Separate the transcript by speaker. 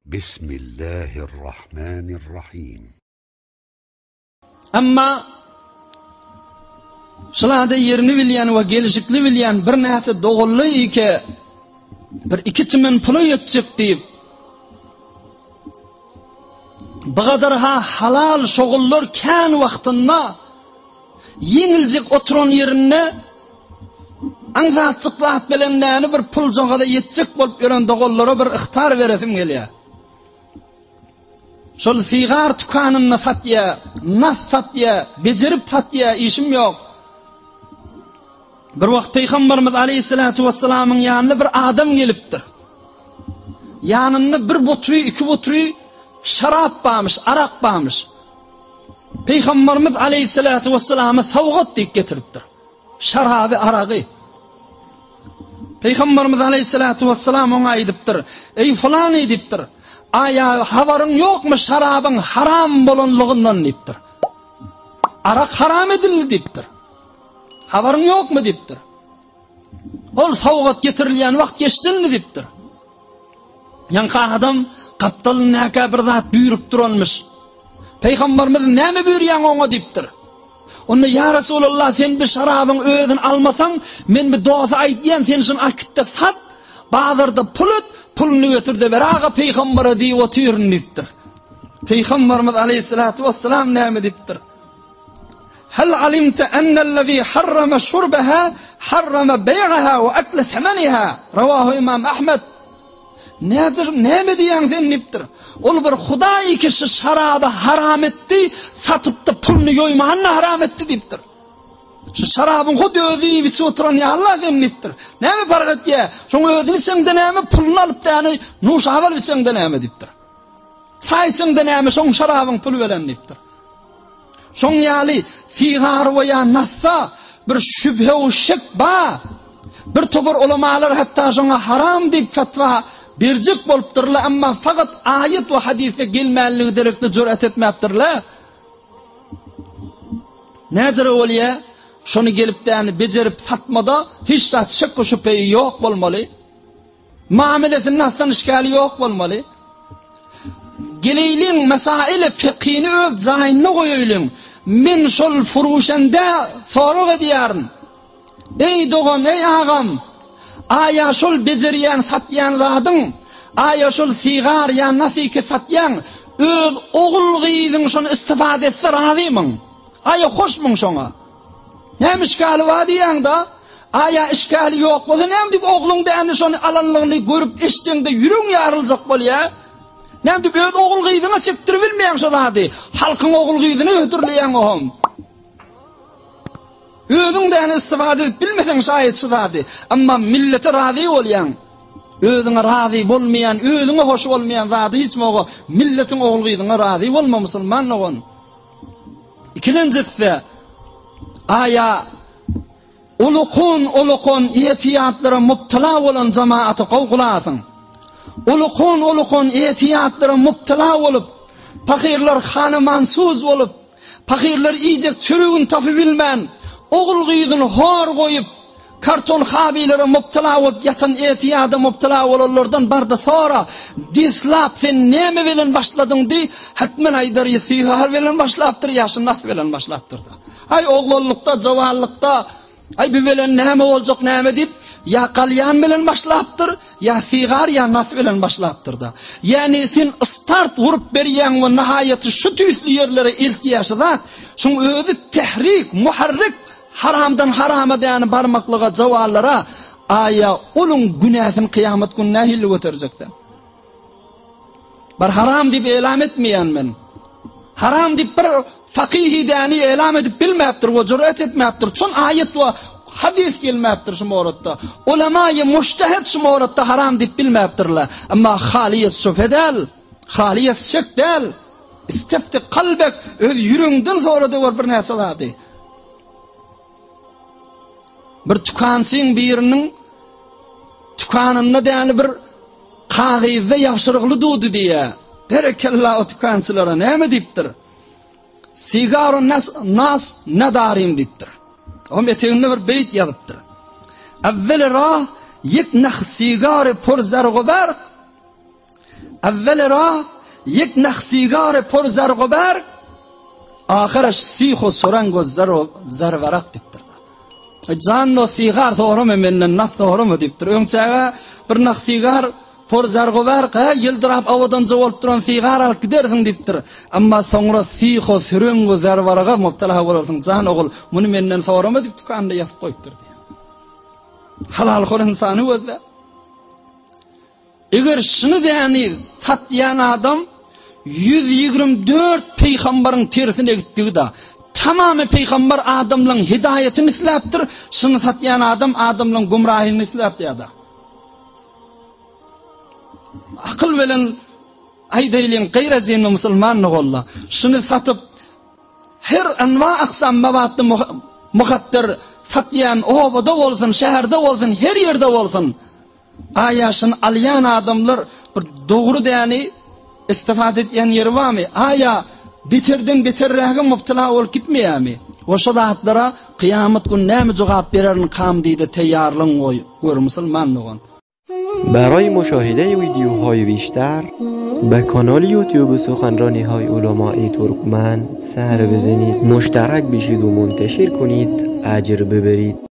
Speaker 1: Bismillahirrahmanirrahim.
Speaker 2: Emma şulada ýerini bilýän we gelşikli bilýän birnäçe doganly ike bir iki tümen pula ýetjek diýip bu gadar ha halal şogullar kän wagtynda Ýeňiljek oturan ýerinde aňsatjyk zat bilen näni bir puljagaza ýetjek bolup ýören doganlara bir yhtar beresim gelýär. Şol sigar tükanynda satýa, nas satýa, bejerip satýa, işim ýok. Bir wagt Pygamberimiz aleyhissalatu vesselamyň ýanyna bir adam gelipdir. Ýanynda bir butry, iki butry şarap barmyş, arak barmyş. Pygamberimiz aleyhissalatu vesselama sowgat diýip getiripdir. Şaraby, aragy. Pygamberimiz aleyhissalatu vesselam oňa aýdypdyr. Eý falany diýipdir. Aýa habaryň ýokmy şarabyň haram bolanlygyndan diýipdir. Arak haram edildi diýipdir. Habaryň ýokmy diýipdir. Ol sowgat getirilýän wagt geçdimi diýipdir. Ýaňky adam gapdalyndaky bir zat buýrup duranmyş. Pygamberimiz näme buýurýaň oňa diýipdir. Onda ýa Resulallah sen bir şarabyň özüni almasaň, men bir dosa aýdýan sen şuny akitde sat, bazarda pul et, puluny getir-de ber aga pygambere diýip otyryn diýipdir. Pygamberimiz aleyhissalatu vesselam näme diýipdir? Hal alimte ennellezî harrama şurbeha harrama beý'aha we ekle semeniha. Rawahu Imam Ahmed. Nädir, näme diýýäň sen diýipdir. Ol bir Hudaý kişi şaraby haram etdi, satypda puluny ýoýmanyny haram etdi diýipdir. Şu şarabyň hut özi iýip içip oturan ýaly sen diýipdir. Näme parh etýär? Şoň özüni içeňde näme, puluny alyp däni nuşaba alyp içeňde näme diýipdir. Çaý içeňde näme, şoň şarabyň puly bilen diýipdir. Şoň ýaly sigar we ýa nassa bir şübhe we şek bar. Bir topar ulamalar hatda şoňa haram diýip fetwa berjek bolupdyrlar, emma fakat aýat we hadysda gelmänligi derekli jüret etmäpdirler. Näjere bolýar? Şony gelip däni bejerip satmada hiç zat şek we şübhe ýok bolmaly. Muamelesinde aslan işgali ýok bolmaly. Geleýliň mesaili fikhini öz jaýynda goýaýlyň. Men şol furuşende sorag edýärin. Eý dogan, eý agam, aýa şol bejerýän, satýan zadyň, aýa şol sigar ýa nasiki satýaň, öz ogul-gyzyň şony istifade etse razymyň? Aýa hoşmuň şoňa? Näme işgali bar diýýäň-da? Aýa işgali ýok bolsa näme diýip ogluň däni şony alanlygyny görüp eşdeňde ýüregiň ýaryljak bolýa? Näme diýip öz ogul gyzyňa çekdiribilmeýäň şo zady? Halkyň ogul gyzyna hödürleýäň oham. Özüň däni istifade edip bilmeseň şaýat şu zady. Emma millete razy bolýaň. Özüňe razy bolmaýan, özüňe hoş bolmaýan zady hiç moga milletiň ogul gyzyňa razy bolma musulman dogan. Ikilenjisi, aýa ulukun-ulukun etiýatlara mubtala bolan jemaaty gowgulasyň. Ulukun-ulukun etiýatlara mubtala bolup, pahyrlar hanemansuz bolup, pahyrlar iýjek çöregini tapybilmän, ogul-gyzyny hor goýup, Karton habilere mubtala bolup ýatan etiýada mubtala bolanlardan barda sora, deslap sen näme bilen başladyň diý, hetmen aýdar ýa syhar bilen başlapdyr ýa şu nas bilen başlapdyrda. Aý oglanlykda, jowanlykda, aý bu bilen näme boljak näme diýip, ýa galýan bilen başlapdyr, ýa sygar ýa nas bilen başlapdyrda. Ýani sen start urup berýäň we nahaýaty şu tüýsli ýerlere eltýär şu zat, şuň özi tehrik, muharrik Haramdan harama däni barmaklyga jawallara aýa onuň günäsini kyýamat güni nähili göterjek sen? Bir haram diýip elam etmeýän men. Haram diýip bir fakyhy däni elam edip bilmäpdir we jüret etmäpdir. Çün aýat we hadys gelmäpdir şu moratda. Ulamaýy mujtahid şu moratda haram diýip bilmäpdirler. Emma halyýet şübhe däl, halyýet şek däl. Istefti kalbek öz ýüregiňden sora-da gör birnäçe zady. Bir tükançyň biriniň tükanynda däli bir kagyzda ýabşyrygly dudy diýýär. Berekella o tükançylara näme diýipdir? Sigaru nas nas nadarim diýipdir. Oň eteginde bir beýt ýazypdyr. Awwel ra yek nah sigary pur zargu barq. Awwel ra ýek nah sigary pur zargubar, ahyraş sihu surang we zarwarak diýipdir. Jan dost sigar sorama menden nah sorama diýipdir. Öňçäge bir nah sigar Por zargobar ga ýyldyrap owadanja bolup duran sigar alyp gidersiň diýipdir. Emma soňra siho süreňgi zarwaraga mubtala bolarsyň jan ogul, muny menden sorama diýip dükanda ýazyp goýupdyr diýýär. Halalhor ynsany gözle. Eger şuny däni satýan adam 124 peýgambaryň tersine gitdigi-da, tamamy peýgambar adamlaryň hidaýatyny isläpdir, şuny satýan adam adamlaryň gümrahyny isläp ýa-da. Akyl bilen aýdaýlyň gaýrazyny musulman golla. Şuny satyp her anwa aksam mabatly muhatdyr satýan obada bolsun, şäherde bolsun, her ýerde bolsun. Aýa şuny alýan adamlar bir dogry däni istifade edýän ýeri barmy? Aýa beterden beterräge mubtala bolup gitmeýärmi? We şo zatlara kyýamat gün näme jogap bererin kam diýdi teýýarlygyň goý gör musulman dogan.
Speaker 3: برای مشاهده ویدیوهای بیشتر به کانال یوتیوب سخنرانی های علمای ترکمن سر بزنید مشترک بشید و منتشر کنید اجر ببرید.